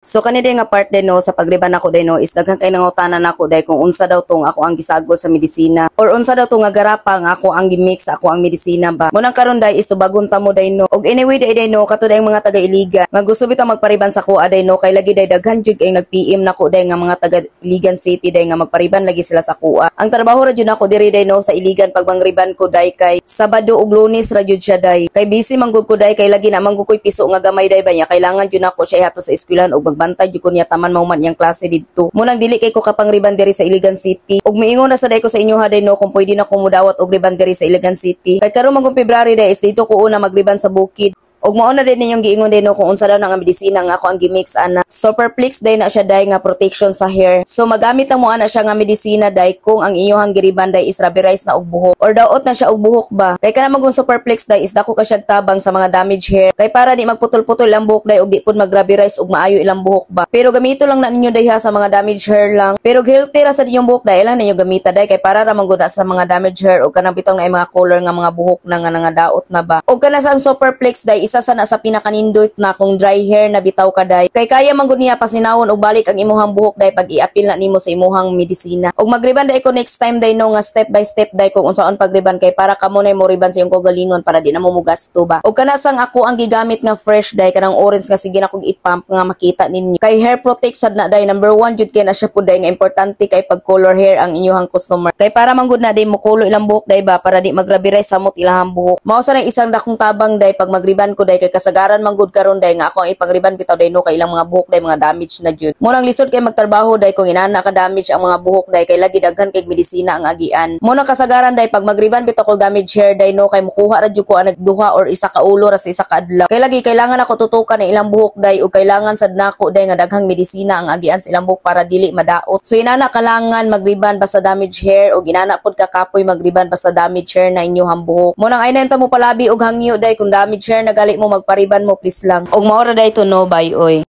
So kani day nga part din, no, sa pagriban nako day, no, is daghan kay nangutana nako day kung unsa daw tong ako ang gisagol sa medisina or unsa daw tong nga garapa nga ako ang gimix sa ako ang medisina ba. Munang karon day is tubagon ta mo day, no. Og anyway day day, no, kato day ang mga taga Iligan nga gusto bitaw magpariban sa kuha day, no, kay lagi day daghan jud kay nag-PM nako day nga mga taga Iligan City day nga magpariban lagi sila sa kuha. Ang trabaho ra jud nako diri day, no, sa Iligan pag mangriban ko day kay Sabado ug Lunes ra jud siya day. Kay busy man gud ko day, kay lagi na man gud ko'y piso nga gamay day ba niya, kailangan jud nako siya ihatod sa eskwelahan ug magbantay jud ko niya taman mauman niyang klase didto. Munang dili kay ko kapangriban diri sa Iligan City. Ug miingon na sa day ko sa inyo ha day, no, kung pwede na ko mudawat og riban diri sa Iligan City. Kay karon man February day is dito ko una magriban sa bukid. Ug mao na din ninyong giingon din, no, kung unsa daw na nga medisina nga ako ang gimix ana. Superflex day na siya day nga protection sa hair. So magamit ang mo ana siya nga medisina day kung ang inyong giriban day is rubberized na og buhok or daot na siya og buhok ba. Kay kana magong Superflex day is dako ka siya tabang sa mga damaged hair. Kay para di magputol-putol ang buhok day ug di pud mag-rubberize ug maayo ilang buhok ba. Pero gamito lang na ninyo day ha sa mga damaged hair lang. Pero healthy ra sa inyong buhok day lang ninyo gamita day kay para ra man gud na sa mga damaged hair ug kanang bitong na mga color nga mga buhok na nga nangadaot na ba. Ug kana sa Superflex day, isa sa na sa pinakanindot na kung dry hair na bitaw ka day. Kay kaya man gud niya pasinawon og balik ang imuhang buhok day pag iapil na nimo sa imuhang medisina. Og magriban day ko next time day, no, nga step by step day kung unsaon pagriban kay para kamo na mo riban sa iyong kaugalingon para di na mo mugasto ba. Og kana sang ako ang gigamit nga fresh day, kanang orange nga sige na kog ipump nga makita ninyo. Kay hair protect sad na day, number 1 jud kay na siya pud day nga importante kay pag color hair ang inyuhang customer. Kay para man gud na day mo kulo ilang buhok day ba para di magrabirize samot ilahang buhok. Mao sa nang isang dakong tabang day pag magriban ko day kay kasagaran man gud karon day nga ako ang ipangriban bitaw day, no, kay ilang mga buhok day mga damage na jud. Mo nang lisod kay magtrabaho day kung inana ka damage ang mga buhok day kay lagi daghan kay medisina ang agian. Mo nang kasagaran day pag magriban bitaw ko damage hair day, no, kay mukuha ra jud ko ang duha or isa ka ulo ra sa isa ka adlaw. Kay lagi kailangan ako tutukan ang ilang buhok day ug kailangan sad nako day nga daghang medisina ang agian sa ilang buhok para dili madaot. So inana kalangan magriban basta damage hair ug inana pud kakapoy magriban basta damage hair na inyong buhok. Mo nang ay na mo palabi og hangyo day kung damage hair na gali mo magpariban mo, please lang. Og mao ra day to, no, bye oy.